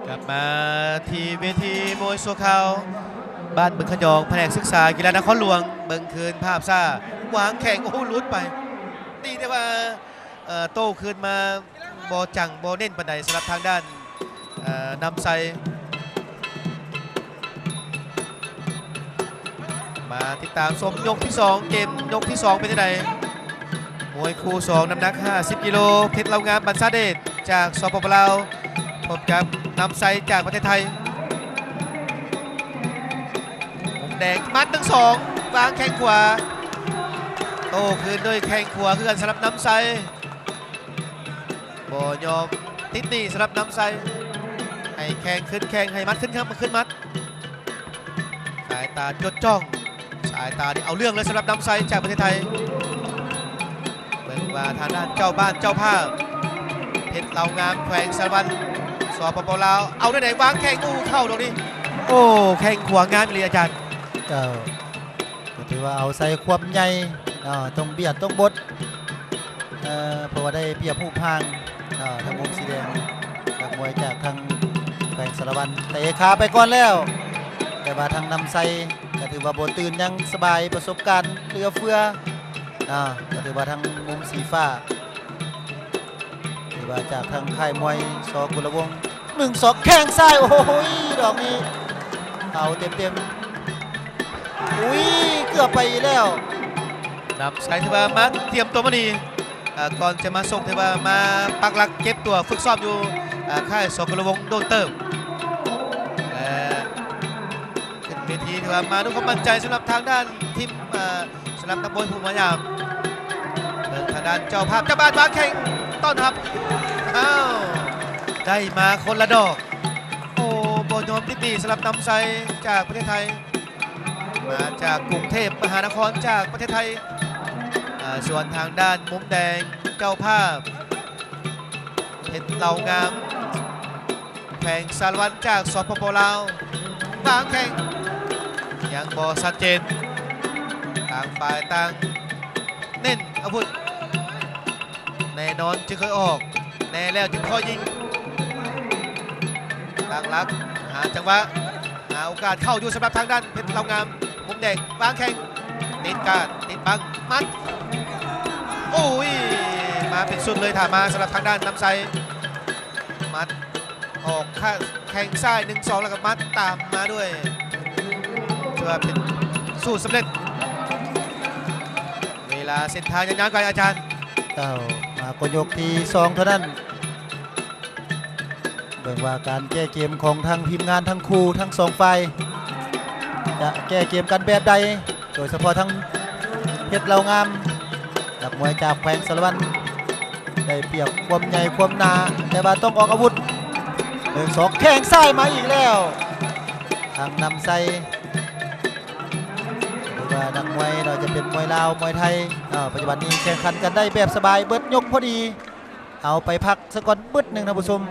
ກັບມາທີ່ເວທີມວຍຊົ່ວຄາວບ້ານບຶງຂະຫຍອງ ພະແນກສຶກສາກິລານະຄອນຫຼວງ. ເບິ່ງຄືນພາບຊ້າ ວາງແຂ້ງ ໂອ້ ຫຼຸດໄປ. ດີແຕ່ວ່າ ເອີ ໂຕ້ຄືນມາ ບໍ່ຈັງ ບໍ່ເນັ້ນປານໃດສຳລັບທາງດ້ານ ເອີ ນຳໄຊ. ມາຕິດຕາມຊົມຍົກທີສອງ ເກມຍົກທີສອງເປັນຈັ່ງໃດ? ມວຍຄູ່ສອງ ນ້ຳໜັກຫ້າສິບກິໂລ ເພັດເຫຼົ່າງາມ ບັນຊາເດດ ຈາກ ສປປ ລາວ ພົບກັບນຳໄຊ ຈາກປະເທດໄທ. ມຸມແດງ ໝັດ ໜຶ່ງສອງ ວາງແຂ້ງຂວາ ໂຕ້ຄືນດ້ວຍແຂ້ງຂວາຄືກັນສຳລັບນຳໄຊ. ບໍ່ຍອມຕິດໜີ້ສຳລັບນຳໄຊ ໃຫ້ແຂ້ງຂຶ້ນແຂ້ງ ໃຫ້ໝັດຂຶ້ນ ຂຶ້ນໝັດ. ສາຍຕາຈົດຈ້ອງ ສາຍຕານີ້ເອົາເລື່ອງເລີຍສຳລັບນຳໄຊຈາກປະເທດໄທ. ເບິ່ງວ່າທາງດ້ານເຈົ້າບ້ານເຈົ້າພາບ ເພັດເຫຼົ່າງາມ ແຂວງສາລະວັນ ສປປ ລາວ ເອົາໄດ້ໃດ ວາງແຂ້ງ ໂອ້ ເຂົ້າດອກນີ້ ໂອ້ ແຂ້ງຂວາງາມອີ່ຫຼີອາຈານ. ເຈົ້າ ກໍຖືວ່າເອົາໃສ່ຄວາມໃຫຍ່ເນາະ ຕ້ອງບຽດຕ້ອງບົດ ເອີ ເພາະວ່າໄດ້ປຽບຮູບຮ່າງເນາະ. ທາງມຸມສີແດງ ນັກມວຍຈາກທາງແຂວງສາລະວັນ ເຕະຂາໄປກ່ອນແລ້ວ ແຕ່ວ່າທາງນຳໄຊກໍຖືວ່າບໍ່ຕື່ນ ຍັງສະບາຍ ປະສົບການເຫຼືອເຟືອເນາະ. ກໍຖືວ່າທາງມຸມສີຟ້າ ຖືວ່າຈາກທາງຄ້າຍມວຍ ສ ກຸນລະວົງ ໜຶ່ງສອງ ແຂ້ງຊ້າຍ ໂອ້ໂຫ ດອກນີ້ເອົາເຕັມໆ ອຸ້ຍ ເກືອບໄປອີກແລ້ວ. ນຳໄຊຖືວ່າມາຕຽມຕົວມາດີ ເອີ ກ່ອນຈະມາຊົກ ຖືວ່າມາປັກຫຼັກເກັບຕົວຝຶກຊ້ອມຢູ່ ເອີ ຄ້າຍ ສ ກຸນລະວົງ ໂດນເຕີບ ແລະ ຂຶ້ນເວທີ ຖືວ່າມາດ້ວຍຄວາມໝັ້ນໃຈສຳລັບທາງດ້ານທີມ ເອີ ສຳລັບນັກມວຍຜູ້ມາຍາມ. ເບິ່ງທາງດ້ານເຈົ້າພາບ ເຈົ້າບ້ານວາງແຂ້ງຕ້ອນຮັບ ອ້າວ ໄດ້ມາຄົນລະດອກ. ໂອ້ ບໍ່ຍອມຕິດໜີ້ສຳລັບນຳໄຊຈາກປະເທດໄທ ມາຈາກກຸງເທບມະຫານະຄອນຈາກປະເທດໄທ. ເອີ ສ່ວນທາງດ້ານມຸມແດງ ເຈົ້າພາບ ເພັດເຫຼົ່າງາມ ແຂວງສາລະວັນ ຈາກ ສປປ ລາວ ວາງແຂ້ງ ຍັງບໍ່ຊັດເຈນ ຕ່າງຝ່າຍຕ່າງເນັ້ນອາວຸດ ແນ່ນອນຈຶ່ງຄ່ອຍອອກ ແນ່ແລ້ວຈຶ່ງຄ່ອຍຍິງ. ຕັ້ງຫຼັກ ຫາຈັງຫວະ ຫາໂອກາດເຂົ້າຢູ່ສຳລັບທາງດ້ານເພັດເຫຼົ່າງາມ. ມຸມແດງວາງແຂ້ງ ຕິດກາດ ຕິດບັງ ໝັດ ໂອ້ຍ ມາເປັນຊຸດເລີຍ ຖ້າມາສຳລັບທາງດ້ານນຳໄຊ. ໝັດອອກ ຂ- ແຂ້ງຊ້າຍ ໜຶ່ງສອງ ແລ້ວກໍໝັດຕາມມາດ້ວຍ ຖືວ່າເປັນສູດສຳເລັດ. ເວລາເສັ້ນທາງຍັງຍາວໄກອາຈານ. ເຈົ້າ ມາກໍຍົກທີສອງເທົ່ານັ້ນ. ເບິ່ງວ່າການແກ້ເກມຂອງທາງທີມງານທັງຄູ່ທັງສອງຝ່າຍ ຈະແກ້ເກມກັນແບບໃດ ໂດຍສະເພາະທາງເພັດເຫຼົ່າງາມ ນັກມວຍຈາກແຂວງສາລະວັນ ໄດ້ປຽບຄວາມໃຫຍ່ຄວາມໜາ ແຕ່ວ່າຕ້ອງອອກອາວຸດ. ໜຶ່ງສອງ ແຂ້ງຊ້າຍມາອີກແລ້ວ ທາງນຳໄຊ ຫຼືວ່ານັກມວຍເນາະ ຈະເປັນມວຍລາວ ມວຍໄທ ເອີ ປັດຈຸບັນນີ້ແຂ່ງຂັນກັນໄດ້ແບບສະບາຍ ເບິດຍົກພໍດີ. ເອົາໄປພັກສາກ່ອນບຶດໜຶ່ງ ທ່ານຜູ້ຊົມ.